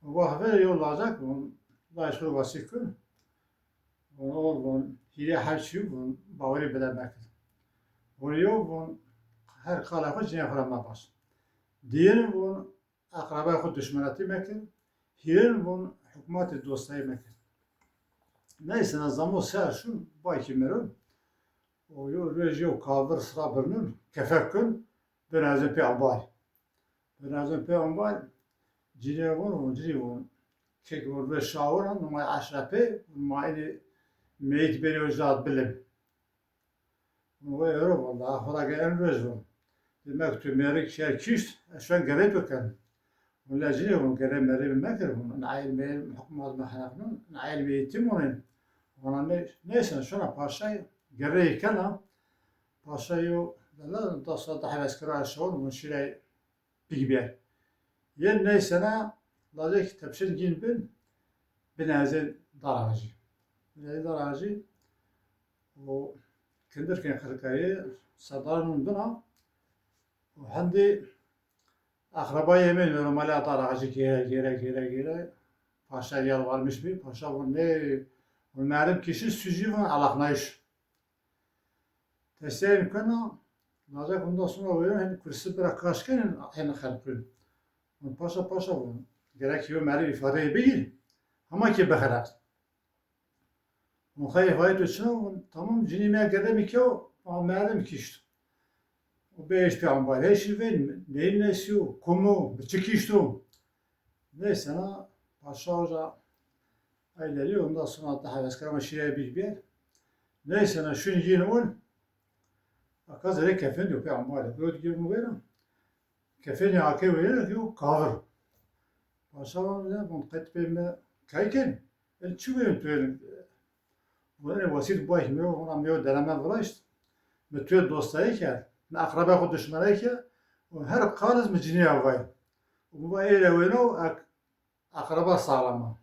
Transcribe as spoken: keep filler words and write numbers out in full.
Wa ver yo lacek vun, laj xo vasî kir. Vun, o vun, hîrê her çî vun, bawerî bile mekir. Vun, yo vun, her qala xo cinê xo ra mebas. Diyin vun, eqrebay xo duşmenatî mekir. Hîrin vun, hukmatê dostayî mekir. Neyse, na zamo ser şun, bay kî mero. O yo roj yo kavir sira birnun, kefek kun, bin ez pê ambay. Bin ez pê ambay, cinî vun, vun, cinî vun. Kek vun, roj şawir, numay eşrepê, vun, ma inî meyit bêrî o jad bilim. Vun, vay ero, vallahi, xora ge en roj vun. Demek tu mêrik şer kişt, ez şen gerê tu ken. Vun, la cinî vun, gerê merê mekir vun. Nail meyil hukmat me xeneqnun, nail meyil tim vun. Vana ne, neyse, şuna paşay, gerê kena. Paşa yo, dela, da sa da heves kira şawir, vun, şirey big biyer. Yen neyse na, lacek tepşir gin bin, bin ezin dar ağacı. Bin ezin dar ağacı, o kindir ken xirkayı, sadarın bina, o hendi akraba yemin normalde dar ağacı gere, gere, gere, gere. Paşa yalvarmış bir, paşa bu ne, bu merdim kişi sücü vun alaknayış. Teslim kena, lacek ondan sonra veren, hani kursi bira kaş kenin, hani xelqin. Vun, paşa, paşa vun. Gerek yo merdim ifadeyê bigir. Ama ki bixeler. Vun, xey ifade tu çina vun, tamam, cinî me gerdemî kew, ama merdim kişt. O beş pê ambar, heşî ven, neyin nesi yo, kumu, bi çi kişto? Neyse na, paşa hoca ayleri ondan sonra da heves kir ama şirey bir bir. Neyse na, şun yin ol. Aka zere kefendi yo pê ambar. Bro di gir mu vera. Kefendi ake vera ki o kavir. Paşa vun, ya, vun, qet pê me kay ken? El çi vun tu el? Vun, e, wasît baş mi, vun, mi yo dereme viraşt. Mi tu dostayî kerd. Mi akraba xo duşmenayî kerd. Vun, her qaliz mi cinîya vay. Vun, va êre weno, ak-, akraba sağlama.